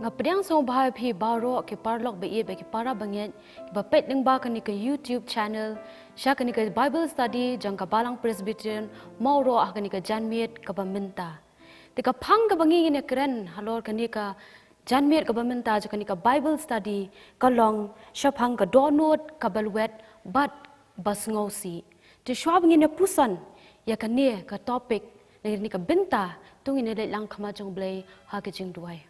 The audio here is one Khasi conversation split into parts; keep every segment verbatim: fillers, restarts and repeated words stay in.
Nga pdiang sngewbha ïa phi baroh ki paralok ba ïeit bad ki para bangeit kiba peit lyngba kane ka YouTube channel sha kane ka Bible study jong ka Balang Presbyterian Mawroh ha kane ka janmiet kaba mynta. Te ka phang kaba ngi ngin ïa kren halor kane ka janmiet kaba mynta jong kane ka Bible study ka long shaphang ka dohnud kaba lwet bad ba sngewsih. Te shuwa ba ngin ïa puson ïa kane ka topic na kane ka bynta, to ngin ïa leit lang khmat jong U Blei ha ka jingduwai.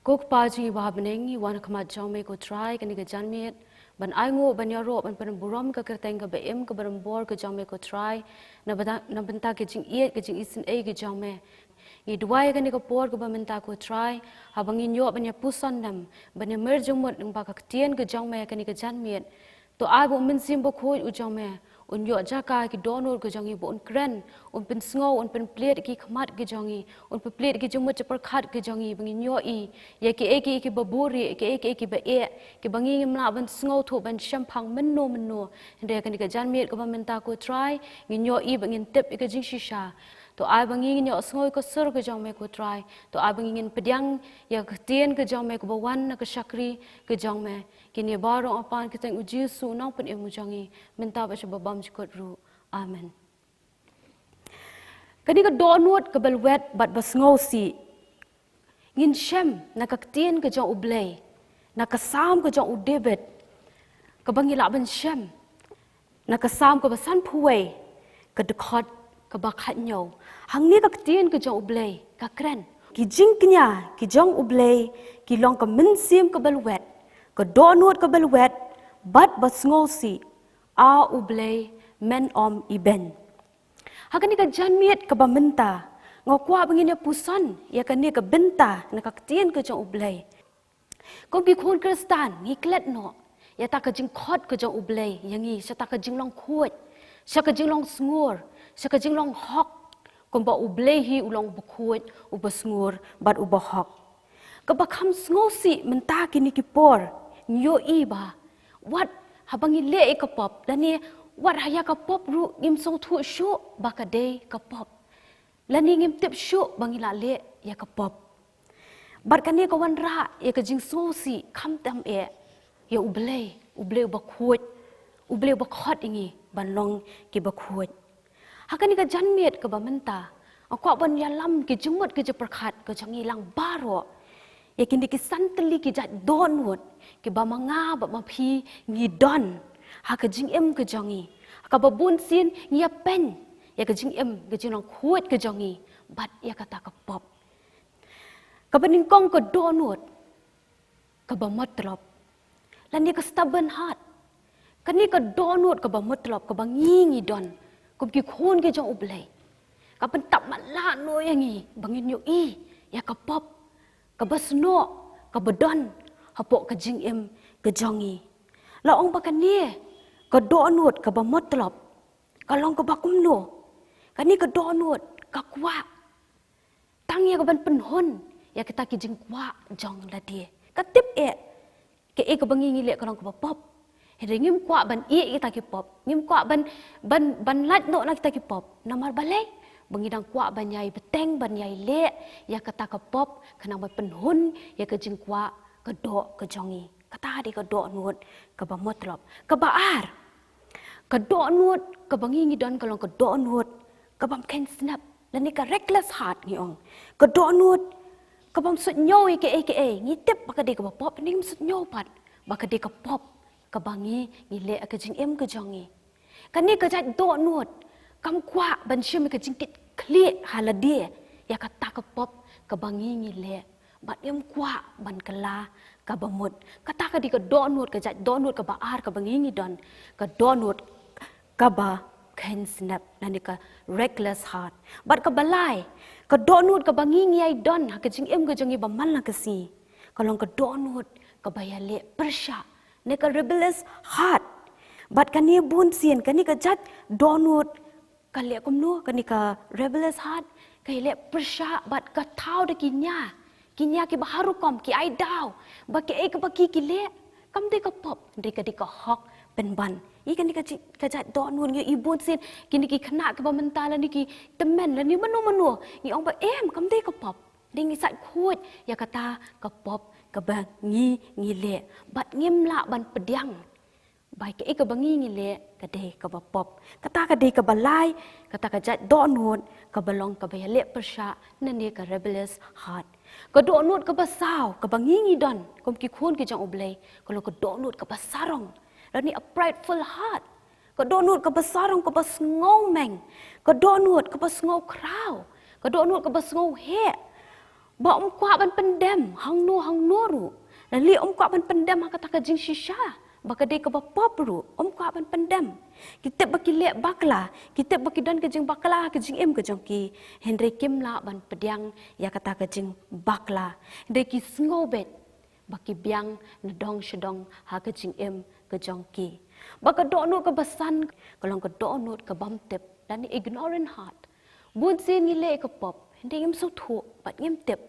Ko Kpa jong ngi ba ha bneng, ngi wan ha khmat jong me ko Trai kane ka janmiet ban ainguh, ban ïaroh, ban pynburom ka kyrteng kaba im kaba rymbor ka jong me ko Trai, na bynta, na bynta ka jingïeit, ka jingisynei ka jong me. Ngi duwai kane ka por kaba mynta ko Trai, haba ngin ïoh ban ïa puson lem, ban ïa mer jingmut lyngba ka ktien ka jong me kane ka janmiet. To ai ba U Mynsiem Bakhuid u jong me un ïoh jaka ki dohnud ka jong ngi, ba un kren, un pynsngew, un pynplied ki khmat ka jong ngi, un pynplied ki jingmut jingpyrkhat ka jong ngi, ba ngin ïohi ïa kiei kiei kiba buhrieh, kiei kiei kiba eh, kiba ngi ngim lah ban sngewthuh ban shemphang mynno mynno. Hynrei kane ka janmiet kaba mynta ko Trai, ngin ïohi ba ngin tip ïa ka jingshisha. To ai ba ngi ngin ïohsngew ïa ka sur ka jong me ko Trai. To ai ba ngi ngin pdiang ïa ka ktien ka jong me kaba wan na ka shakri ka jong me. Kine baroh nga pan ha ka kyrteng U Jisu, U Nongpynim u jong ngi, mynta bad sha babymjukut ruh. Amen. Kane ka dohnud kaba lwet bad ba sngewsih, ngin shem na ka ktien ka jong U Blei, na ka Salm ka jong u David, kaba ngi lah ban shem na ka Salm kaba sanphew wei, ka dkhot kaba khathynñiew. Hangne ka ktien ka jong U Blei ka kren: Ki jingkñia ki jong U Blei ki long ka mynsiem kaba lwet, ka dohnud kaba lwet bad ba sngewsih, A U Blei, men ym ibeiñ. Ha kane ka janmiet kaba mynta, nga kwah ba ngin ïa puson ïa kane ka bynta na ka ktien ka jong U Blei. Kum ki khun Khristan, ngi klet noh ïa kata ka jingkhot ka jong U Blei ïa ngi, sha kata ka jinglong khuid, sha ka jinglong sngur, sha ka jinglong hok, kumba U Blei hi u long uba khuid, uba sngur bad uba hok. Kaba kham sngewsih mynta kine ki por, ngi ïohi ba wat haba ngi leh ïa ka pop, lane wat ha ïa ka pop ruh ngim sngewthuh shuh ba ka dei ka pop, lane ngim tip shuh ba ngi la leh ïa ka pop. Bad kane ka wanrah ïa ka jingsngewsih khamtam eh ïa U Blei, U Blei uba khuid, U Blei uba khot ïa ngi ban long kiba khuid. Ha kane ka janmiet kaba mynta, nga kwah ban ïalam ki jingmut ki jingpyrkhat ka jong ngi lang baroh ïa kine ki san tylli ki jait dohnud kiba ma nga bad ma phi ngi don ha ka jingim ka jong ngi, kaba bunsien ngi ïapeiñ ïa ka jingim, ka jinglong khuid ka jong ngi bad ïa kata ka pop. Kaba nyngkong, ka dohnud kaba mutlop, lane ka stubborn heart. Kane ka dohnud kaba mutlop kaba ngi ngi don kum ki khun ki jong U Blei, ka pyntap matlah noh ïa ngi ba ngin ïohi ïa ka pop kaba snoh kaba don hapoh ka jingim ka jong ngi. La ong ba kane ka dohnud kaba mutlop ka long kaba kumno? Kane ka dohnud ka kwah tang ïa kaban pynhun ïa kita ki jingkwah jong lade. Ka tip eh kaei kaba ngi ngi leh ka long kaba pop, hynrei ngim kwah ban ïeh ïa kita ki pop, ngim kwah ban, ban, ban lait noh na kita ki pop. Namar balei? Ba ngi dang kwah ban ïai bteng, ban ïai leh ïa kata ka pop khnang ban pynhun ïa ka jingkwah ka doh ka jong ngi. Kata dei ka dohnud kaba mutlop. Kaba ar, ka dohnud kaba ngi ngi don ka long ka dohnud kabym kheiñ snep, lane ka reckless heart ngi ong. Ka dohnud kabym suidñiew ïa kaei kaei. Ngi tip ba ka dei kaba pop, ngim suidñiew pat ba ka dei ka pop kaba ngi ngi leh ha ka jingim ka jong ngi. Kane ka jait dohnud kam kwah ban shim ïa ka jingkitkhlieh ha lade ïa kata ka pop kaba ngi ngi leh, bad ngim kwah ban kylla kaba mut. Kata ka dei ka dohnud, ka jait dohnud kaba ar kaba ngi ngi don, ka dohnud kaba kheiñ snep, lane ka reckless heart. Bad kaba lai, ka dohnud kaba ngi ngi ïai don ha ka jingim ka jong ngi ba man la ka sngi, ka long ka dohnud kaba ïaleh pyrshah, ne ka rebellious heart. Bad kane bunsien, kane ka jait dohnud ka leh kumno? Kane ka rebellious heart ka ïaleh pyrshah bad ka thaw da ki nia, ki nia kiba har rukom, ki ai daw ba kaei kaba ki ki leh kam dei ka pop, hynrei ka dei ka hok pynban. Ïa kane ka jait, ka jait dohnud ngi ïohi bunsien, kine ki khynnah kiba mynta lane ki tymmen lane mano mano, ngi ong ba em, kam dei ka pop. Dei ngi sait khuid ïa kata ka pop kaba ngi ngi leh. Bad ngim lah ban pdiang ba kaei kaba ngi ngi leh ka dei kaba pop. Kata ka dei kaba lai, kata ka jait dohnud kaba long kaba ïaleh pyrshah, lane ka rebellious heart. Ka dohnud kaba saw kaba ngi ngi don kum ki khun ki jong U Blei, ka long ka dohnud kaba sarong, lane a prideful heart. Ka dohnud kaba sarong, kaba sngewmeng, ka dohnud kaba sngewkhraw, ka dohnud kaba sngewheh. Ba um kwah ban pyndem hangno hangno ruh. Lane um kwah ban pyndem ha kata ka jingshisha ba ka dei kaba pop ruh, um kwah ban pyndem. Ki tip ba ki leh bakla, ki tip ba ki don ka jingbakla ha ka jingim ka jong ki, hynrei kim lah ban pdiang ïa kata ka jingbakla. Hynrei ki sngew beit ba ki biang na dong sha dong ha ka jingim ka jong ki. Ba ka dohnud kaba san ka long ka dohnud ka bym tip, lane ignorant heart. Bun sien ngi leh ïa ka pop hynrei ngim sngewthuh bad ngim tip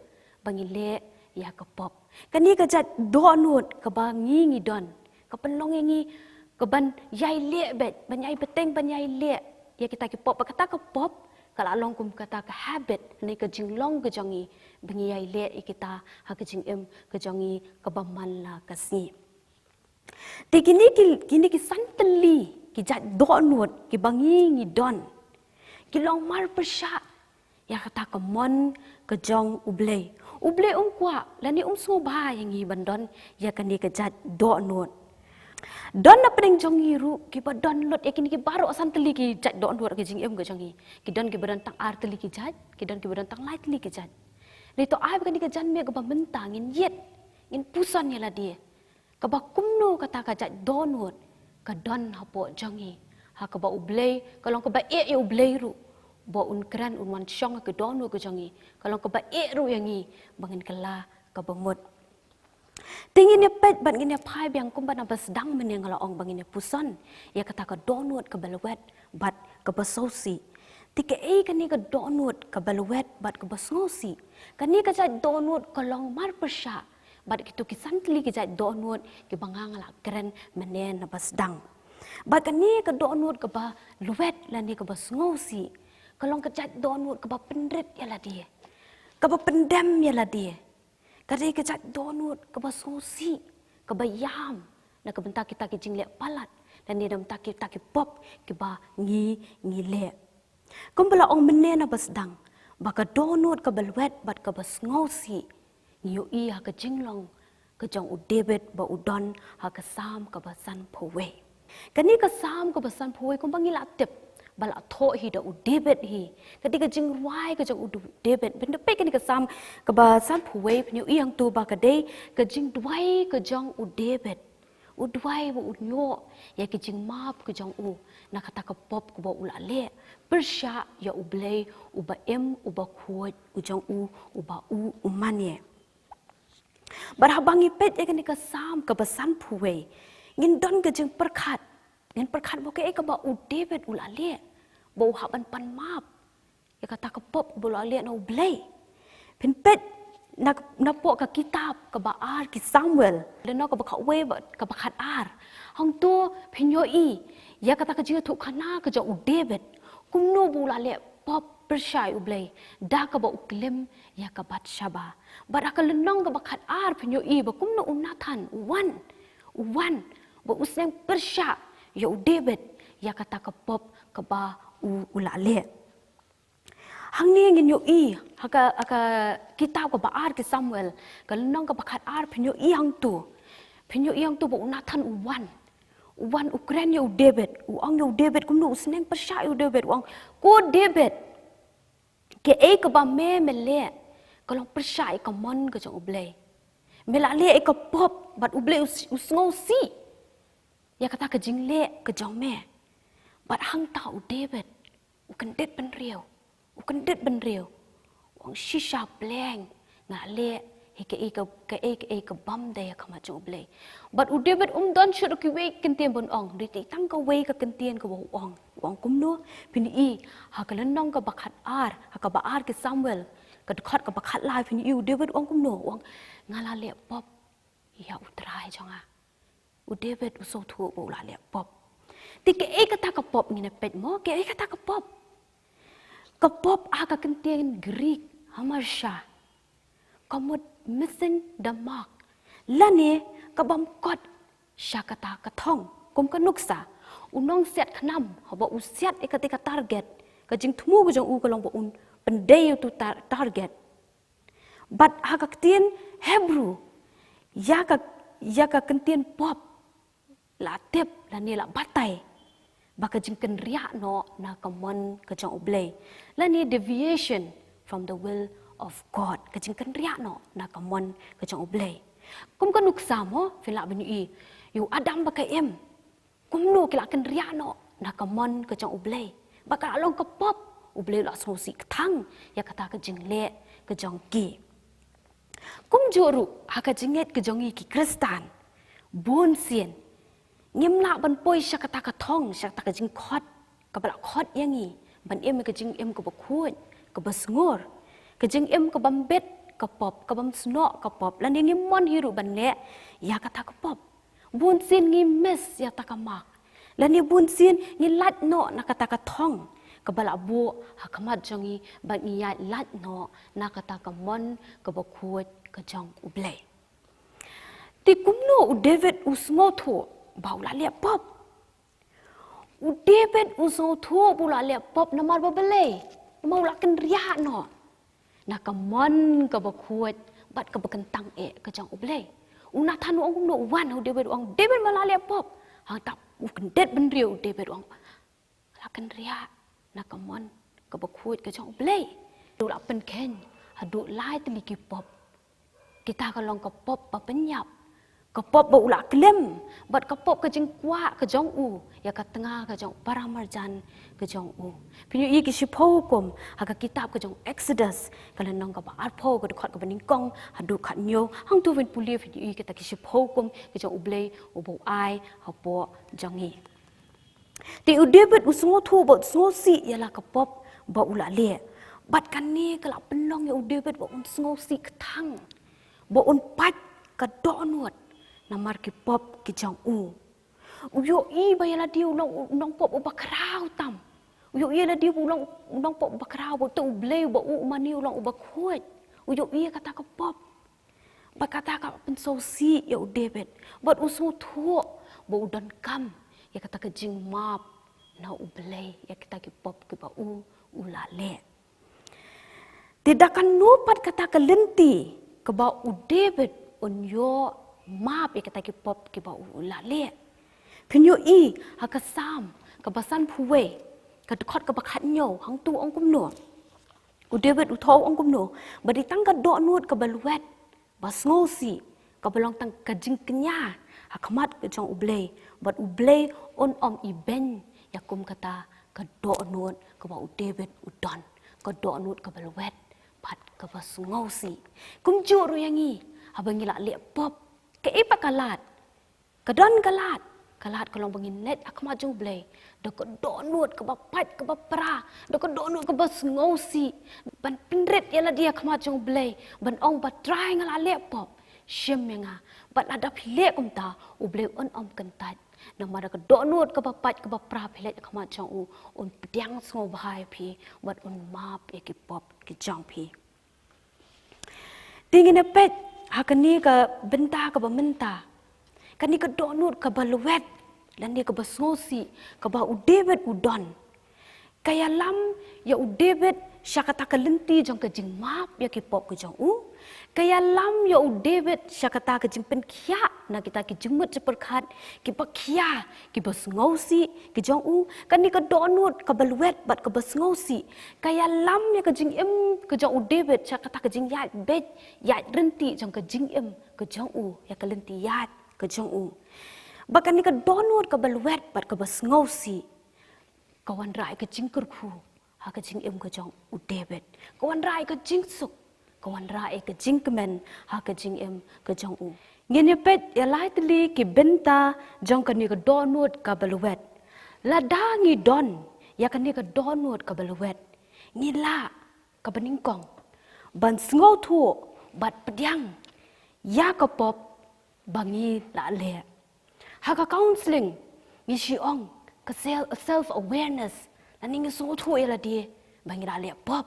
ba ngi leh ïa ka pop. Kane ka jait dohnud kaba ngi ngi don ka pynlong ïa ngi kaban ïai leh beit, ban ïai bteng, ban ïai leh ïa kita ki pop. Ba kata ka pop ka la long kum kata ka habit, lane ka jinglong ka jong ngi ba ngi ïai leh ïa kita ha ka jingim ka jong ngi kaba man la ka sngi. Te kine ki, kine ki san tylli ki jait dohnud kiba ngi ngi don ki long marpyrshah ïa kata ka mon ka jong U Blei. U Blei um kwah lane um sngewbha ïa ngi ban don ïa kane ka jait dohnud. Don na pdeng jong ngi ruh kiba don lut ïa kine ki baroh san tylli ki jait dohnud ha ka jingim ka jong ngi. Ki don kiba don tang ar tylli ki jait, ki don kiba don tang lai tylli ki jait. Nangta ai ba kane ka janmiet kaba mynta ngin ïeit, ngin puson ïa lade kaba kumno kata ka jait dohnud ka don hapoh jong ngi, ha kaba U Blei, ka long kaba eh ïa U Blei ruh ba un kren, un wan shong ha ka dohnud ka jong ngi. Ka long kaba eh ruh ïa ngi ba ngin kylla kaba mut. Te ngin ïa peit bad ngin ïa phai biang kumba naba sdang mynne nga la ong ba ngin ïa puson ïa kata ka dohnud kaba lwet bad kaba sngewsih. Te kaei kane ka dohnud kaba lwet bad kaba sngewsih? Kane ka jait dohnud ka long marpyrshah bad kito ki san tylli ki jait dohnud kiba nga nga la kren mynne naba sdang. Bad kane ka dohnud kaba lwet lane kaba sngewsih ka long ka jait dohnud kaba pynrit ïa lade, kaba pyndem ïa lade. Ka dei ka jait dohnud kaba sngewsih, kaba ïam na ka bynta kita ki jingleh palat lane na ka bynta kita ki pop kiba ngi ngi leh. Kumba la ong mynne naba sdang ba ka dohnud kaba lwet bad kaba sngewsih ngi ïohi ha ka jinglong ka jong u David ba u don ha ka Salm kaba sanphew wei. Kane ka Salm kaba sanphew wei kumba ngi la tip ba la thoh hi da u David hi. Ka dei ka jingrwai ka jong u David. Phin da peit kane ka Salm kaba sanphew wei, phin ïohi hangto ba ka dei ka jingduwai ka jong u David. U duwai ba un ïoh ïa ka jingmap ka jong u na kata ka pop kaba u la leh pyrshah ïa U Blei uba im, uba khuid, u jong u, uba u u mane. Bad haba ngi peit ïa kane ka Salm kaba sanphew wei, ngin don ka jingpyrkhat. Ngin pyrkhat ba kaei kaba u David u la leh ba u hap ban pan map ïa kata ka pop ba u la leh na U Blei. Phin peit na, napoh ka kitab kaba ar ki Samuel, lynnong kaba khatwei bad kaba khatar. Hangto phin ïohi ïa kata ka jingïathuhkhana ka jong u David kumno ba u la leh pop pyrshah ïa U Blei da kaba u klim ïa ka Bathsheba. Bad ha ka lynnong kaba khatar phin ïohi ba kumno u Nathan u wan, u wan ba u sneng pyrshah ïa u David ïa kata ka pop kaba u, u la leh. Hangne ngin ïohi ha ka, ha ka kitab kaba ar ki Samuel, ka lynnong kaba khatar, phin ïohi hangto, phin ïohi hangto ba u Nathan u wan, u wan u kren ïa u David, u ong ïa u David kumno u sneng pyrshah ïa u David, u ong, ko David, kaei kaba me me leh ka long pyrshah ïa ka mon ka jong U Blei. Me la leh ïa ka pop bad U Blei u, u sngewsih ïa kata ka jingleh ka jong me. Bad hangta u David u kyndit bynriew, u kyndit bynriew, u ong, shisha pleng nga leh hi kaei ka, kaei kaei ka bym dei ha khmat jong U Blei. Bad u David um don shuh da kiwei ki kyntien ban ong, dei tang kawei ka kyntien kaba u ong. U ong kumno? Phin ïohi ha ka lynnong kaba khatar, ha kaba ar ki Samuel, ka dkhot kaba khatlai, phin ïohi u David u ong kumno? U ong, nga la leh pop ïa U Trai jong nga. U David u sngewthuh ba u la leh pop. Te kaei kata ka pop, ngin ïa peit mo, kaei kata ka pop? Ka pop ha ka kyntien Greek, hamartia. ka mut missing the mark, lane ka bym kot sha kata ka thong. Kum ka nuksa, u nongsiat khnam haba u siat ïa kata ka target, ka jingthmu ka jong u ka long ba un pyndei ïa utu tar-, target. Bad ha ka ktien Hebrew, ïa ka, ïa ka kyntien pop la tip lane la batai ba ka jingkynriah noh na ka mon ka jong U Blei, lane deviation from the will of God, ka jingkynriah noh na ka mon ka jong U Blei. Kum ka nuksa mo, phin lah ban ïohi ïa u Adam bad ka Im, kumno ki la kynriah noh na ka mon ka jong U Blei, ba ka la long ka pop, U Blei u la sngewsih kthang ïa kata ka jingleh ka jong ki. Kumjuh ruh ha ka jingngeit ka jong ngi ki Khristan, bun sien ngim lah ban poi sha kata ka thong, sha kata ka jingkhot kaba la khot ïa ngi ban im ïa ka jingim kaba khuid, kaba sngur, ka jingim ka bym bit ka pop, ka bym snoh ka pop, lane ngim mon hi ruh ban leh ïa kata ka pop. Bun sien ngi miss ïa kata ka mark, lane bun sien ngi lait noh na kata ka thong kaba la buh ha khmat jong ngi, bad ngi ïaid lait noh na kata ka mon kaba khuid ka jong U Blei. Te kumno u David u sngewthuh ba u la leh pop? U David u sngewthuh ba u la leh pop namar ba balei? Namar u la kynriah noh na ka mon kaba khuid bad kaba kyntang eh ka jong U Blei. U Nathan u ong kumno? U wan ha u David u ong, David, me la leh pop. Hangta u kyndit bynriew, u David u ong, la kynriah na ka mon kaba khuid ka jong U Blei. U la pynkheiñ haduh lai tylli ki pop. Kita ka long ka pop ba pynïap, ka pop ba u la klim, bad ka pop ka jingkwah ka jong u ïa ka tnga ka jong u para marjan ka jong u. Phin ïohi ki shiphew hukum ha ka kitab ka jong Exodus, ka lynnong kaba arphew, ka dkhot kaba nyngkong haduh khathynñiew. Hangto phin pule, phin ïohi kita ki shiphew hukum ka jong U Blei uba u ai hapoh jong ngi. Te u David u sngewthuh bad u sngewsih ïa la ka pop ba u la leh. Bad kane ka la pynlong ïa u David ba un sngewsih kthang, ba un pait ka dohnud namar ki pop ki jong u. U ïohi ba ïa lade u long u nongpop uba khraw tam. U ïohi ïa lade ba u long u nongpop uba khraw, ba uta U Blei uba u mane u long uba khuid. U ïohi ïa kata ka pop. Bad kata ka pynsngewsih ïa u David, bad u sngewthuh ba u donkam ïa kata ka jingmap na U Blei ïa kita ki pop kiba u, u la leh. Te da kano pat kata ka lynti kaba u David un ïoh map ïa kita ki pop kiba u, u la leh? Phin ïohi ha ka Salm kaba sanphew wei, ka dkhot kaba khathynñiew, hangto u ong kumno? U David u thoh, u ong kumno? Ba dei tang ka dohnud kaba lwet, ba sngewsih, kaba long tang ka jingkñia ha khmat ka jong U Blei, bad U Blei un ym ibeiñ ïa kum kata ka dohnud kaba u David u don, ka dohnud kaba lwet bad kaba sngewsih. Kumjuh ruh ïa ngi, haba ngi la leh pop, kaei pat ka lad? Ka don ka lad, ka lad ka long ba ngin leit ha khmat jong U Blei da ka dohnud kaba pait kaba pra, da ka dohnud kaba sngewsih, ban pynrit ïa lade ha khmat jong U Blei, ban ong ba Trai, nga la leh pop, shim ïa nga. Bad lada phi leh kumta, U Blei un ym kyntait. Namar da ka dohnud kaba pait kaba pra phi leit ha khmat jong u, un pdiang sngewbha ïa phi, bad un map ïa ki pop ki jong phi. Te ngin ïa peit ha kane ka bynta kaba mynta, kane ka dohnud kaba lwet lane kaba sngewsih kaba u David u don, ka ïalam ïa u David sha kata ka lynti jong ka jingmap ïa ki pop ki jong u. Ka ïalam ïa u David sha kata ka jingpynkhiah na kita ki jingmut jingpyrkhat kiba khia, kiba sngewsih ki jong u. Kane ka dohnud kaba lwet bad kaba sngewsih ka ïalam ïa ka jingim ka jong u David sha kata ka jingïaid beit ïaid ryntih jong ka jingim ka jong u, ïa ka lynti ïaid ka jong u. Bad kane ka dohnud kaba lwet bad kaba sngewsih ka wanrah ïa ka jingkyrkhu ha ka jingim ka jong u David. Ka wanrah ïa ka jingsuk, ka wanrah ïa ka jingkmen ha ka jingim ka jong u. Ngin ïa peit ïa lai tylli ki bynta jong kane ka dohnud kaba lwet. Lada ngi don ïa kane ka dohnud kaba lwet, ngi lah kaba nyngkong ban sngewthuh bad pdiang ïa ka pop ba ngi la leh. Ha ka counselling ngi shu ong ka self, self awareness, lane ngi sngewthuh ïa lade ba ngi la leh pop.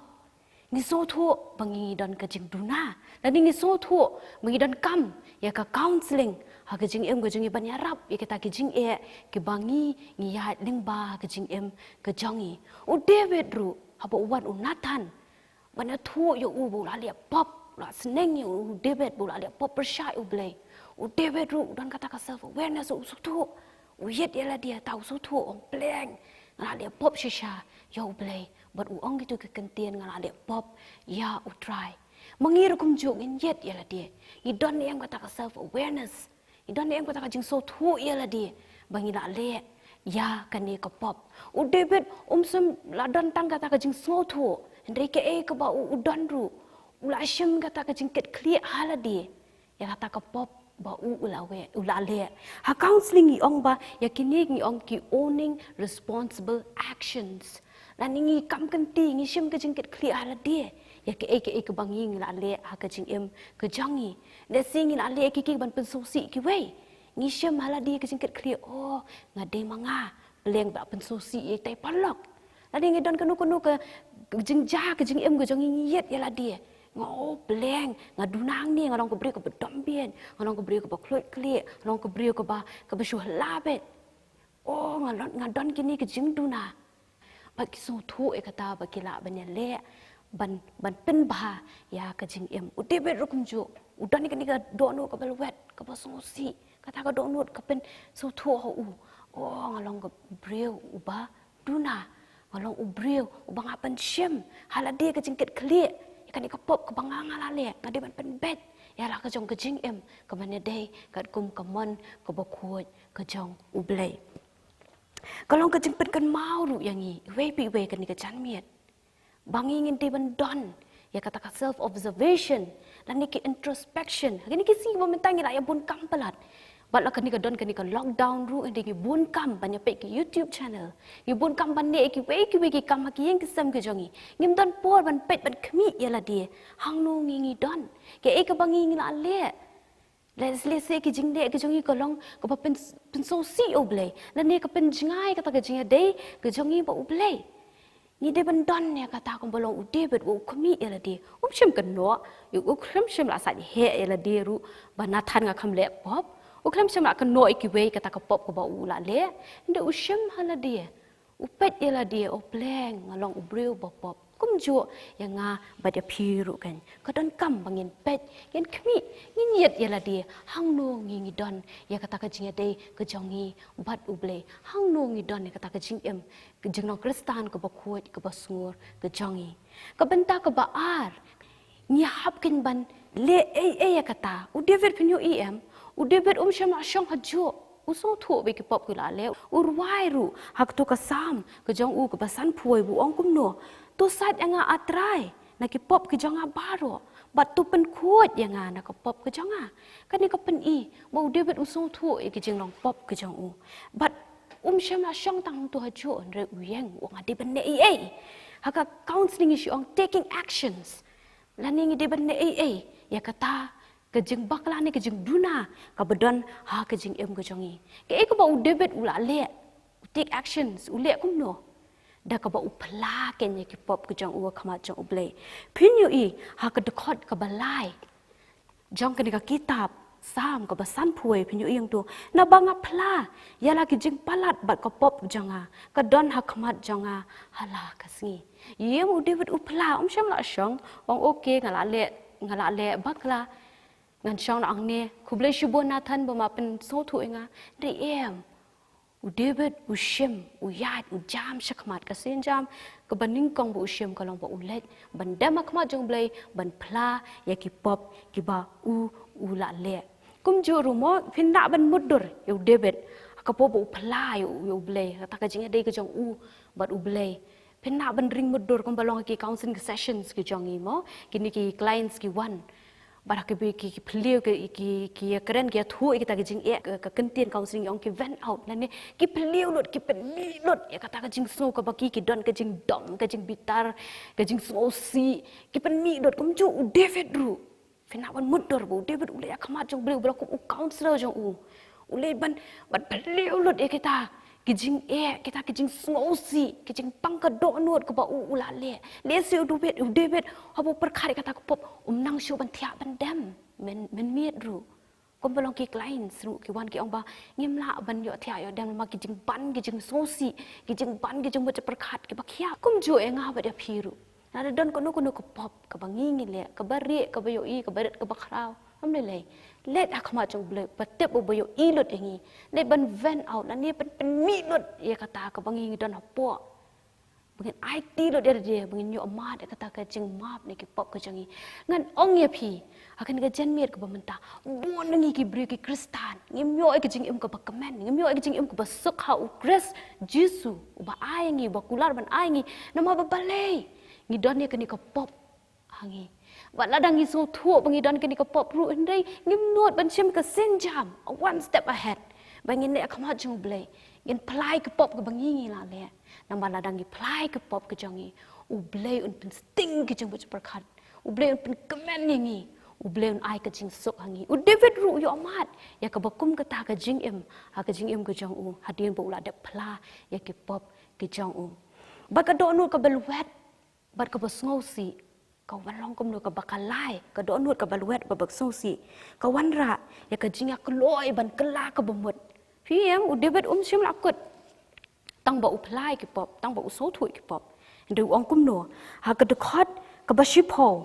Ngi sngewthuh ba ngi don ka jingduna, lane ngi sngewthuh ba ngi donkam ïa ka counselling ha ka jingim ka jong ngi ban ïarap ïa kita ki jingeh kiba ngi ngi ïaid lyngba ka jingim ka jong ngi. U David ruh, haba u wan u Nathan ban ïathuh ïa u ba u la leh pop, u la sneng ïa u David ba u la leh pop pyrshah ïa U Blei. U David ruh u don kata ka self awareness, u sngewthuh, u ïit ïa lade, ta u sngewthuh, u ong, pleng, nga la leh pop shisha ïa U Blei. Bad u ong kito ki kyntien, nga la leh pop ïa U Trai. Ma ngi ruh kumjuh, ngin ïit ïa lade. Ngi don ne em kata ka self awareness? Ngi don ne em kata ka jingsngewthuh ïa lade ba ngi la leh ïa kane ka pop? U David um shym la don tang kata ka jingsngewthuh, hynrei kaei kaba u, u don ruh, u la shim kata ka jingkitkhlieh ha lade ïa kata ka pop ba u, u la weh, u la leh. Ha counselling ngi ong ba ïa kine ngi ong ki owning responsible actions. Lane ngi kam kynti, ngi shim ka jingkitkhlieh ha lade ïa kaei kaei kaba ngi, ngi la leh ha ka jingim ka jong ngi. Lehse ngi la leh ïa kiei kiei ban pynsngewsih kiwei. Ngi shim ha lade ka jingkitkhlieh, oh, nga dei ma nga, pleng, ba pynsngewsih ïa itai paralok. Lane ngi don kano kano ka jingjia ka jingim ka jong ngi, ngi ïit ïa lade, nga, oh, pleng, nga duna hangne, nga long ka briew kaba dombieit, nga long ka briew kaba khluit khlieh, nga long ka briew kaba, kaba shu hla beit. Oh, nga don, nga don kine ki jingduna. Bad ki sngewthuh ïa kata bad ki lah ban ïaleh ban, ban pynbha ïa ka jingim. U David ruh kumjuh, u don ïa kane ka dohnud kaba lwet, kaba sngewsih. Kata ka dohnud ka pynsngewthuh ha u, oh, nga long ka briew uba duna, nga long u briew uba nga pynshim ha lade ka jingkitkhlieh ïa kane ka pop kaba nga, nga la leh, nga dei ban pynbeit ïa la ka jong ka jingim kaban ïadei katkum ka mon kaba khuid ka jong U Blei. Ka long ka jingpynkynmaw ruh ïa ngi iwei pa iwei kane ka janmiet, ba ngi ngin dei ban don ïa kata ka self observation lane ki introspection. Ha kine ki sngi ba mynta ngi la ïa bun kam palat. Bad la kane ka don kane ka lockdown ruh, hynrei ngi bun kam ban ïa peit ki YouTube channel, ngi bun kam ban leh ïa kiwei kiwei ki kam ha ki ïing ki sem ki jong ngi. Ngim don por ban peit ban khmih ïa lade, hangno ngi, ngi don, kaei kaba ngi, ngi la leh. Lehse, lehse ki jingleh ki jong ngi ka long kaba pyn, pynsngewsih ïa U Blei, lane ka pynjngai kata ka jingïadei ka jong ngi bad U Blei. Ngi dei ban don ïa kata kumba long u David, ba u khmih ïa lade. Um shym kynnoh, u khlem shym la sait heh ïa lade ruh ba Nathan, nga kham leh pop. U khlem shym la kynnoh ïa kiwei kata ka pop kaba u la leh. Hynrei u shim ha lade, u peit ïa lade, oh, pleng, nga long u briew ba pop. Kumjuh ïa nga bad ïa phi ruh kan, ka donkam ba ngin peit, ngin khmih, ngin ïit ïa lade, hangno ngi, ngi don ïa kata ka jingïadei ka jong ngi bad U Blei, hangno ngi don ïa kata ka jingim, ka jinglong Khristan kaba khuid, kaba sngur ka jong ngi. Ka bynta kaba ar, ngi hap kan ban leh ei ei ïa kata. U David, phin ïohi em, u David um shym la shong hajuh. U sngewthuh ba ki pop ki la leh. U rwai ruh ha kato ka Salm ka jong u kaba sanphew, u ong kumno? To sait ïa nga, A Trai, na ki pop ki jong nga baroh, bad to pynkhuid ïa nga na ka pop ka jong nga. Kane ka pyni ba u David u sngewthuh ïa ki jinglong pop ki jong u. Bad um shym la shong tang hangto hajuh, hynrei u ïeng, u ong, nga dei ban leh ei ei. Ha ka counselling ngi shu ong taking actions. Lane ngi dei ban leh ei ei ïa kata ka jingbakla ne ka jingduna kaba don ha ka jingim ka jong ngi. Kaei kaba u David u la leh, u take actions, u leh kumno? Da kaba u phla keiñ ïa ki pop ki jong u ha khmat jong U Blei. Phin ïohi ha ka dkhot kaba lai jong kane ka kitab Salm kaba sanphew, phin ïohi hangto, naba nga phla ïa la ki jingpalat bad ka pop jong nga, ka don ha khmat jong nga ha la ka sngi. Ïa, u David u phla, um shym la shong, u ong, okay, nga la leh, nga la leh bakla, ngan shong noh hangne, khublei shibun Nathan ba ma pynsngewthuh ïa nga. Hynrei em, u David u shim, u ïaid, u jam shakhmat. Ka sienjam kaba nyngkong ba u shim ka long ba u leit ban dem ha khmat jong U Blei ban phla ïa ki pop kiba u, u la leh. Kumjuh ruh mo, phin lah ban mutdur ïa u David ha ka por ba u phla ïa u, ïa U Blei, kata ka jingïadei ka jong u bad U Blei. Phin lah ban ring mutdur kumba long ha ki counselling sessions ki jong ngi mo, kine ki clients ki wan, bad ha ki, ki, ki phylliew, ki, ki, ki ïakren, ki ïathuh ïa kita ki jingeh, ka, ka ktien counselling ngi ong ki vent out, lane ki phylliew lut, ki pynmih lut ïa kata ka jingsngew kaba ki, ki don, ka jingdom, ka jingbitar, ka jingsngewsih, ki pynmih lut. Kumjuh u David ruh, phin lah ban mutdur ba u David u leit ha khmat jong U Blei, uba la kum u counselor jong u. U leit ban, ban phylliew lut ïa kita Ki jingeh, kita ki jingsngewsih, ki jingpang ka dohnud kaba u u la leh. Lehse u David, u David, haba u pyrkhat ïa kata ka pop, um nang shuh ban thiah ban dem. Men, men miet ruh. Kumba long ki clients ruh, ki wan ki ong ba, ngim lah ban ïoh thiah ïoh dem namar ki jingban, ki jingsngewsih, ki jingban, ki jingmut jingpyrkhat, kiba khiah. Kumjuh ïa nga bad ïa phi ruh. Lada don kano kano ka pop, kaba ngi ngi leh, kaba rieh, kaba ïohi, kaba rit, kaba khraw. Ym lei lei. Leit ha khmat jong u Blei, ba tip u ba ïohi lut ïa ngi. Leit ban vent out, lane ban pynmih lut ïa kata kaba ngi ngi don hapoh. Ba ngin aiti lut ïa lade, ba ngin ïoh mad ïa kata ka jingmap ne ki pop ka jong ngi. Ngan ong ïa phi, ha kane ka janmiet kaba mynta, bun na ngi ki briew ki Khristan, ngim ïoh ïa ka jingim kaba kmen, ngim ïoh ïa ka jingim kaba suk ha u Khrist Jisu, uba ai ngi, uba kular ban ai ngi, namar ba balei ngi don ïa kane ka pop ha ngi. Bad lada ngi sngewthuh ba ngi don kane ka pop ruh, hynrei ngim nud ban shim ka sienjam, a one step ahead. Ba ngin leit ha khmat jong u Blei, ngin phla ïa ka pop kaba ngi ngi la leh. Namar lada ngi phla ïa ka pop ka jong ngi, u Blei un pynsting ki jingmut jingpyrkhat, u Blei un pynkmen ïa ngi, u Blei un ai ka jingsuk ha ngi. U David ruh u ïoh mad ïa kaba kum kata ka jingim ha ka jingim ka jong u, hadien ba u la dep phla ïa ki pop ki jong u. Bad ka dohnud kaba lwet bad kaba sngewsih ka wan long kumno, kaba khlaiñ, ka dohnud kaba lwet bad kaba sngewsih ka wanrah ïa ka jingïakloi ban kylla kaba mut. Phi ïohi em, u David um shym la kut tang ba u phla ïa ki pop, tang ba u sngewthuh ïa ki pop. Hynrei u ong kumno, ha ka dkhot kaba shiphew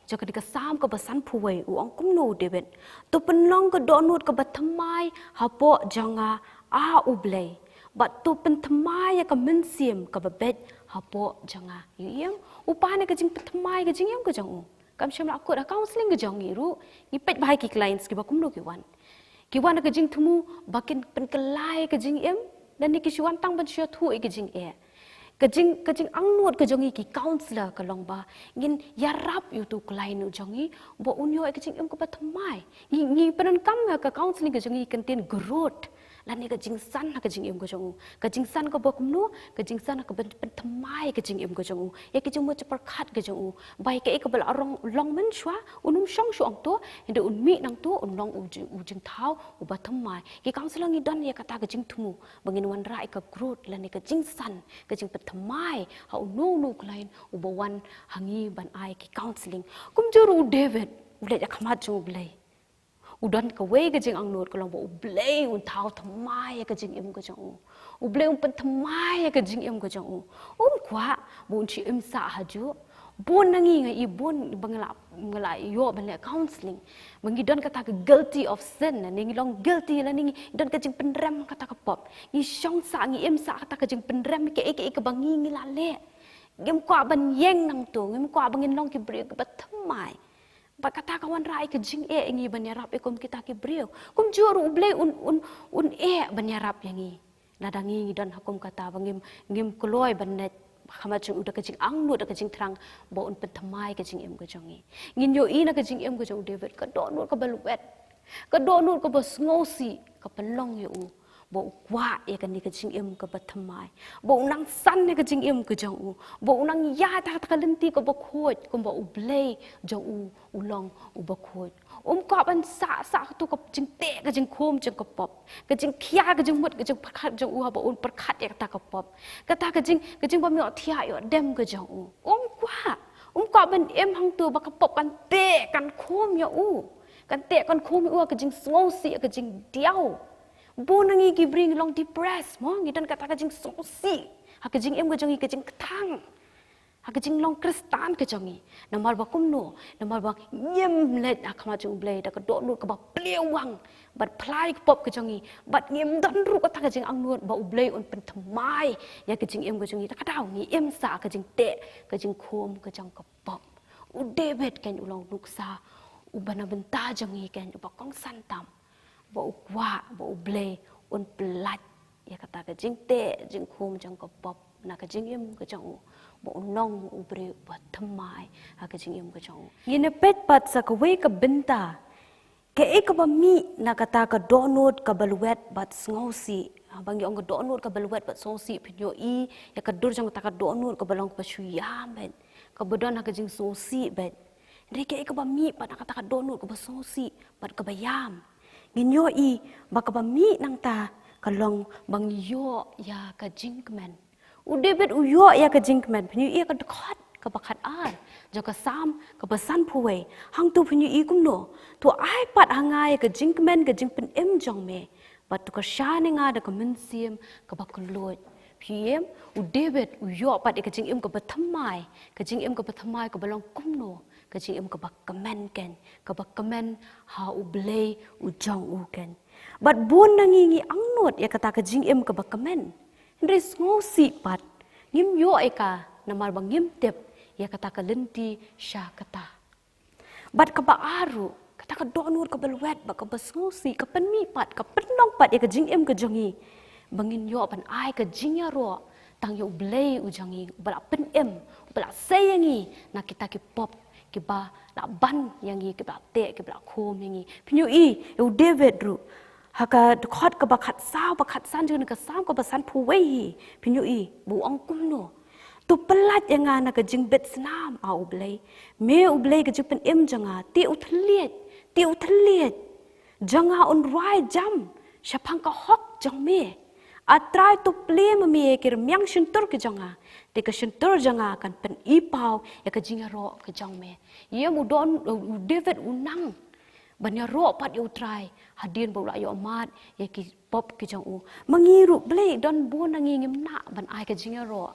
jong kane ka Salm kaba sanphew wei, u ong kumno u David: To pynlong ka dohnud kaba thymmai hapoh jong nga, A U Blei, bad to pynthymmai ïa ka mynsiem kaba beit hapoh jong nga. Ïohi em, u pan ïa ka jingpynthymmai ka jingim ka jong u. Kam shym la kut, ha counselling ka jong ngi ruh, ngi peit bha ïa ki clients kiba kumno ki wan. Ki wan ha ka jingthmu ba kin pynkylla ïa ka jingim, lane ki shu wan tang ban shu ïathuh ïa ka jingeh. Ka jing, ka jingangnud ka jong ngi ki counselor ka long ba ngin ïarap ïa uto u client u jong ngi ba un ïoh ïa ka jingim kaba thymmai. Ngi, ngi pyndonkam ha ka counselling ka jong ngi ka ktien growth, lane ka jingsan ha ka jingim ka jong u. Ka jingsan kaba kumno? Ka jingsan ha kaba pynthymmai ka jingim ka jong u, ïa ka jingmut jingpyrkhat ka jong u. Ba ïa kaei kaba la long, long mynshuwa, un ym shong shuh hangto, hynrei un mih nangto, un long u jing, u jingthaw uba thymmai. Ki counselor ngi don ïa kata ka jingthmu ba ngin wanrah ïa ka growth lane ka jingsan, ka jingpynthymmai ha uno uno u client uba wan ha ngi ban ai ki counselling. Kumjuh ruh u David, u leit ha khmat jong u Blei. U don kawei ka jingangnud, ka long ba u Blei un thaw thymmai ïa ka jingim ka jong u. U Blei un pynthymmai ïa ka jingim ka jong u. Um kwah ba un shu im sah hajuh. Bun na ngi, nga i bun ba nga la, nga la ïoh ban leh counselling, ba ngi don kata ka guilty of sin, lane ngi long guilty, lane ngi don ka jingpynrem kata ka pop. Ngi shong sah, ngi im sah kata ka jingpynrem, kaei kaei kaba ngi ngi la leh. Ngim kwah ban ïeng nangto, ngim kwah ba ngin long ki briew kiba thymmai. Bad kata ka wanrah ïa ka jingeh ïa ngi ban ïarap ïa kum kita ki briew. Kumjuh ruh u Blei un, un, un eh ban ïarap ïa ngi. Lada ngi ngi don ha kum kata ba ngim, ngim kloi ban leit ha khmat jong u da ka jingangnud, da ka jingthrang ba un pynthymmai ka jingim ka jong ngi. Ngin ïohi na ka jingim ka jong u David, ka dohnud kaba lwet, ka dohnud kaba sngewsih ka pynlong ïa u ba u kwah ïa kane ka jingim kaba thymmai, ba u nang san ïa ka jingim ka jong u, ba u nang ïaid ha kata ka lynti kaba khuid, kumba u Blei jong u u long uba khuid. Um kwah ban sah, sah kato ka jingteh ka jingkhum jong ka pop, ka jingkhia ka jingmut ka jingpyrkhat jong u haba un pyrkhat ïa kata ka pop, kata ka jing, ka jingbym ïoh thiah ïoh dem ka jong u. Um kwah, um kwah ban im hangto ba ka pop kan teh kan khum ïa u, kan teh kan khum ïa u ha ka jingsngewsih, ha ka jingdiaw. Bun na ngi ki briew ngi long depressed mo, ngi don kata ka jingsngewsih ha ka jingim ka jong ngi, ka jingkthang ha ka jinglong Khristan ka jong ngi. Namar ba kumno? Namar ba ngim leit ha khmat jong u Blei da ka dohnud kaba plie wang bad phla ïa ka pop ka jong ngi, bad ngim don ruh kata ka jingangnud ba u Blei un pynthymmai ïa ka jingim ka jong ngi. Da kata ngi im sah ha ka jingteh ka jingkhum ka jong ka pop. U David kan u long nuksa uba na bynta jong ngi kan uba kongsan tam, ba u kwah ba u Blei un pyllait ïa kata ka jingteh jingkhum jong ka pop na ka jingim ka jong u, ba un long u briew ba thymmai ha ka jingim ka jong u. Ngin ïa peit pat sa kawei ka bynta, kaei kaba mih na kata ka dohnud kaba lwet bad sngewsih. Haba ngi ong ka dohnud kaba lwet bad sngewsih, phin ïohi ïa ka dur jong kata ka dohnud kaba long kaba shu ïam bad kaba don ha ka jingsngewsih bad. Hynrei kaei kaba mih pat na kata ka dohnud kaba sngewsih bad kaba ïam? Ngin ïohi ba kaba mih nangta ka long ba ngi ïoh ïa ka jingkmen. U David u ïoh ïa ka jingkmen, phin ïohi ïa ka dkhot kaba khat ar jong ka Salm kaba sanphew wei. Hangto phin ïohi kumno: To ai pat ha nga ïa ka jingkmen ka jingpynim jong me, bad to kyrshan ïa nga da ka mynsiem kaba kylluid. Phi ïohi em, u David u ïoh pat ïa ka jingim kaba thymmai, ka jingim kaba thymmai kaba long kumno? Ka jingim kaba kmen keiñ, kaba kmen ha U Blei u jong u keiñ. Bad bun na ngi ngi angnud ïa kata ka jingim kaba kmen, hynrei sngewsih pat ngim ïoh ïa ka, namar ba ngim tip ïa kata ka lynti sha kata. Bad kaba ar ruh, kata ka dohnud kaba lwet bad kaba sngewsih ka pynmih pat, ka pynlong pat ïa ka jingim ka jong ngi ba ngin ïoh ban ai ka jingïaroh tang ïa U Blei u jong ngi, uba la pynim, uba la sei ïa ngi na kita ki pop kiba la ban ïa ngi, kiba la teh, kiba la khum ïa ngi. Phin ïohi ïa u David ruh, ha ka dkhot kaba khatsaw, ba khatsan jong ka Salm kaba sanphew wei hi, phin ïohi ba u ong kumno: To pyllait ïa nga na ka jingbit snam, A U Blei. Me U Blei ka jingpynim jong nga, te u thylliej, te u thylliej jong nga un rwai jam shaphang ka hok jong me. A Trai, to plie ma me ïa ki rmiang shyntur ki jong nga, te ka shyntur jong nga kan pyni paw ïa ka jingïaroh ka jong me. Ïa u don, u David u nang ban ïaroh pat ïa U Trai hadien ba u la ïoh mad ïa ki pop ki jong u. Ma ngi ruh balei don bun na ngi ngim nah ban ai ka jingïaroh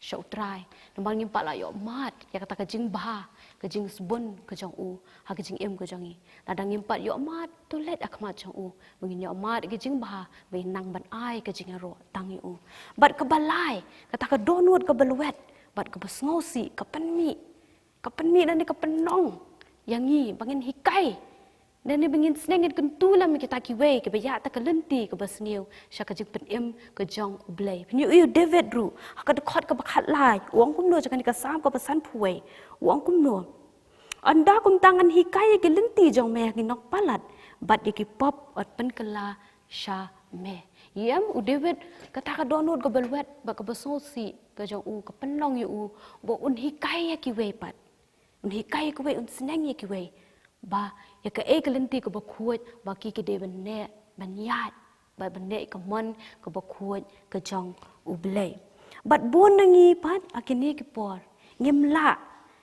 sha U Trai, namar ngim pat la ïoh mad ïa kata ka jingbha, ka jingsbun ka jong u ha ka jingim ka jong ngi. Lada ngim pat ïoh mad, to leit ha khmat jong u ba ngin ïoh mad ïa ka jingbha, ba ngin nang ban ai ka jingïaroh tang ïa u. Bad kaba lai, kata ka dohnud kaba lwet bad kaba sngewsih, ka pynmih, ka pynmih lane ka pynlong ïa ngi ba ngin hikai, lane ba ngin sneng ngin kyntu lem ïa kita kiwei kiba ïaid ha ka lynti kaba sniew sha ka jingpynim ka jong U Blei. Phin ïohi ïa u David ruh, ha ka dkhot kaba khatlai, u ong kumno jong kane ka Salm kaba sanphew wei, u ong kumno: Ynda kumta ngan hikai ïa ki lynti jong me ha ki nongpalat, bad ïa ki pop wat pynkylla sha me. Ïa em, u David, kata ka dohnud kaba lwet bad kaba sngewsih ka jong u ka pynlong ïa u ba un hikai ïa kiwei pat. Un hikai ïa kiwei, un sneng ïa kiwei ba ïa kaei ka lynti kaba khuid ba ki ki dei ban neh, ban ïaid, ba ban neh ïa ka mon kaba khuid ka jong U Blei. Bad bun na ngi pat ha kine ki por ngim lah,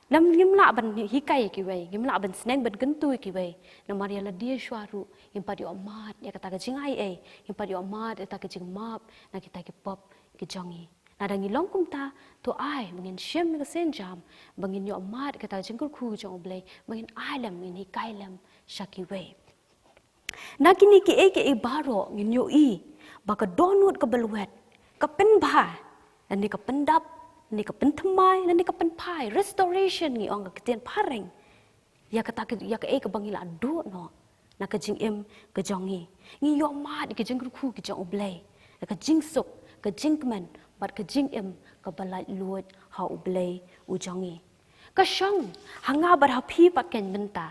ngim lah ban hikai ïa kiwei, ngim lah ban sneng ban kyntu ïa kiwei, namar ïa lade shuwa ruh ngim pat ïoh mad ïa kata ka jingai ei, ngim pat ïoh mad ïa kata ka jingmap na kita ki pop ki jong ngi. Lada ngi long kumta, to ai ba ngin shim ïa ka sienjam ba ngin ïoh mad ïa kata ka jingkyrkhu jong U Blei, ba ngin ai lem, ngin hikai lem sha kiwei. Na kine kiei kiei baroh ngin ïohi ba ka dohnud kaba lwet ka pynbha, lane ka pyndap, lane ka pynthymmai, lane ka pynphai, restoration ngi ong ha ka ktien phareng, ïa kata ka, ïa kaei kaba ngi la duh noh na ka jingim ka jong ngi. Ngi ïoh mad ïa ka jingkyrkhu ka jong U Blei, ïa ka jingsuk, ka jingkmen bad ka jingim kaba laitluid ha U Blei u jong ngi. Ka shong ha nga bad ha phi pat keiñ mynta.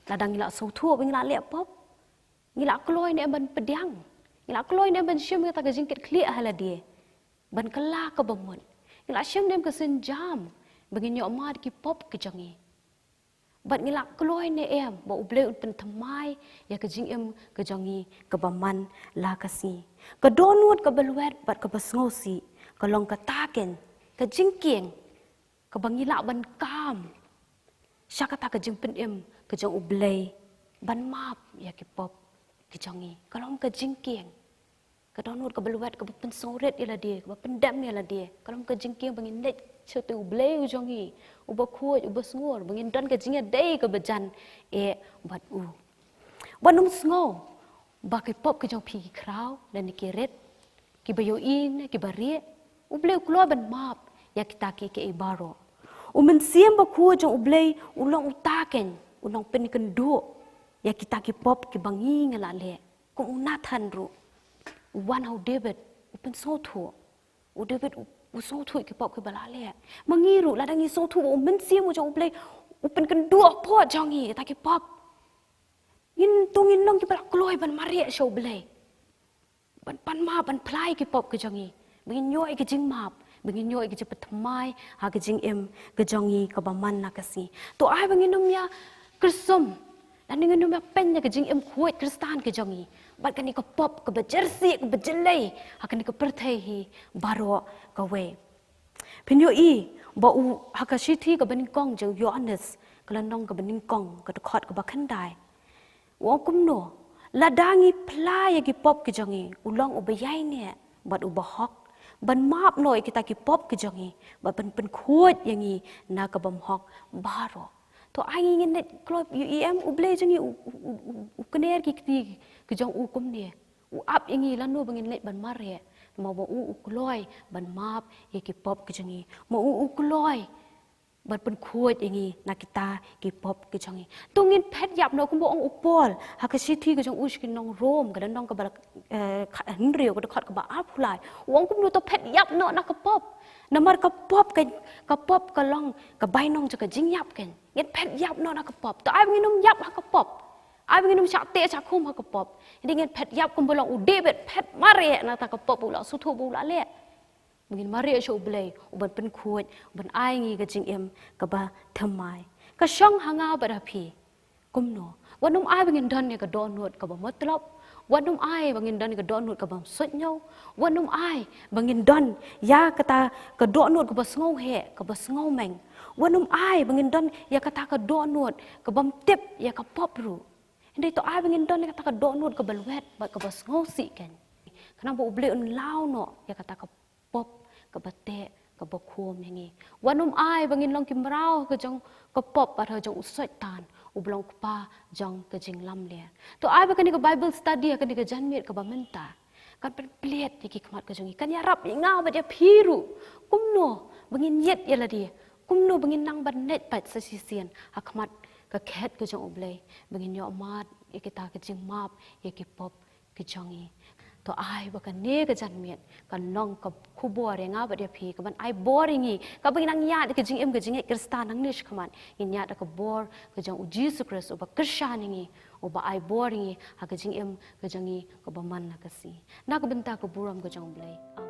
Lada ngi la sngewthuh ba ngi la leh pop, ngi la kloi ne em ban pdiang, ngi la kloi ne em ban shim kata ka jingkitkhlieh ha lade, ban kylla kaba mut? Ngi la shim ne em ka sienjam ba ngin ïoh mad ki pop ki jong ngi? Bad ngi la kloi ne em ba U Blei un pynthymmai ïa ka jingim ka jong ngi kaba man la ka sngi? Ka dohnud kaba lwet bad kaba sngewsih ka long kata keiñ ka jingkieng kaba ngi lah ban kam sha kata ka jingpynim ka jong U Blei ban map ïa ki pop ki jong ngi. Ka long ka jingkieng, ka dohnud kaba lwet kaba pynsngewrit ïa lade, kaba pyndem ïa lade. Ka long ka jingkieng ba ngin leit sha uta U Blei u jong ngi, uba khuid, uba sngur, ba ngin don ka jingïadei kaba jan eh bad u. Wat nym sngew ba ki pop ki jong phi ki khraw lane ki rit, kiba ïohi ne kiba rieh. U Blei u kloi ban map ïa kita kiei kiei baroh. U Mynsiem Bakhuid jong U Blei u long uta keiñ u nongpynkynduh ïa kita ki pop kiba ngi ngi la leh. Kum u Nathan ruh, u wan ha u David, u pynsngewthuh. U David u, u sngewthuh ïa ki pop kiba la leh. Ma ngi ruh, lada ngi sngewthuh ba U Mynsiem u jong U Blei u pynkynduh pop jong ngi, kita ki pop, ngin, to ngin long kiba la kloi ban mareh sha U Blei, ban pan map, ban phla ïa ki pop ki jong ngi, ba ngin ïoh ïa ka jingmap, ba ngin ïoh ïa ka jingpynthymmai ha ka jingim ka jong ngi kaba man la ka sngi. To ai ba ngin ym ïa kyrsum, lane ngin ym ïa pyn ïa ka jingim khuid Khristan ka jong ngi. Bad kane ka pop kaba jyrsieh, kaba jyllei ha kane ka pyrthei hi baroh kawei. Phin ïohi ba u ha ka shithi kaba nyngkong jong u Ïoannis, ka lynnong kaba nyngkong, ka dkhot kaba khyndai. U ong kumno: Lada ngi phla ïa ki pop ki jong ngi, u long uba ïaineh bad uba hok ban map noh ïa kita ki pop ki jong ngi bad ban pynkhuid ïa ngi na ka bymhok baroh. To ai ngi ngin leit kloi, ïohi em, U Blei jong ngi u, u, u, u kner ki kti ki jong u kumne. U ap ïa ngi lano ba ngin leit ban mareh. Ma ba u u kloi ban map ïa ki pop ki jong ngi. Ma u u kloi ban pynkhuid ïa ngi na kita ki pop ki jong ngi. To ngin phet ïap noh kumba ong u Paul ha ka shithi ka jong u sha ki nong Rom, ka lynnong kaba, eh, kha-, hynriew, ka dkhot kaba arphew lai. U ong kumno: To phet ïap noh na ka pop. Namar ka pop ka, ka pop ka long ka bainong jong ka jingïap kein. Ngin phet ïap noh na ka pop. To ai ba ngin ym ïap ha ka pop. Ai ba ngin ym shah teh shah khum ha ka pop. Hynrei ngin phet ïap kumba long u David phet mareh na kata ka pop ba u la sngewthuh ba u la leh. Ba ngin mareh sha U Blei, u ban pynkhuid, u ban ai ngi ka jingim kaba thymmai. Ka shong ha nga bad ha phi. Kumno? Wat nym ai ba ngin don ïa ka dohnud kaba mutlop. Wat nym ai ba ngin don ïa ka dohnud kaba suidñiew. Wat nym ai ba ngin don ïa kata ka dohnud kaba sngewheh, kaba sngewmeng. Wat nym ai ba ngin don ïa kata ka dohnud kabym tip ïa ka pop ruh. Hynrei to ai ba ngin don ïa kata ka dohnud kaba lwet bad kaba sngewsih kein. Khnang ba U Blei un law noh ïa kata ka pop kaba teh, kaba khum ïa ngi. Wat nym ai ba ngin long ki mraw ka jong ka pop bad ha jong u Soitan, uba long kpa jong ka jinglamler. To ai ba kane ka Bible study ha kane ka janmiet kaba mynta kan pynplied ïa ki khmat ka jong ngi, kan ïarap ïa nga bad ïa phi ruh. Kumno ba ngin ïit ïa lade, kumno ba ngin nang ban leit pat sa shisien ha khmat ka khet ka jong U Blei, ba ngin ïoh mad ïa kita ka jingmap ïa ki pop ki jong ngi. To ai ba kane ka janmiet kan long ka khubor ïa nga bad ïa phi, kaban ai bor ïa ngi, kaba ngin nang ïaid ka jingim ka jingngeit Khristan nangne shakhmat, ngin ïaid da ka bor ka jong U Jisu Khrist uba kyrshan ïa ngi, uba ai bor ïa ngi ha ka jingim ka jong ngi kaba man la ka sngi. Na ka bynta ka burom ka jong U Blei.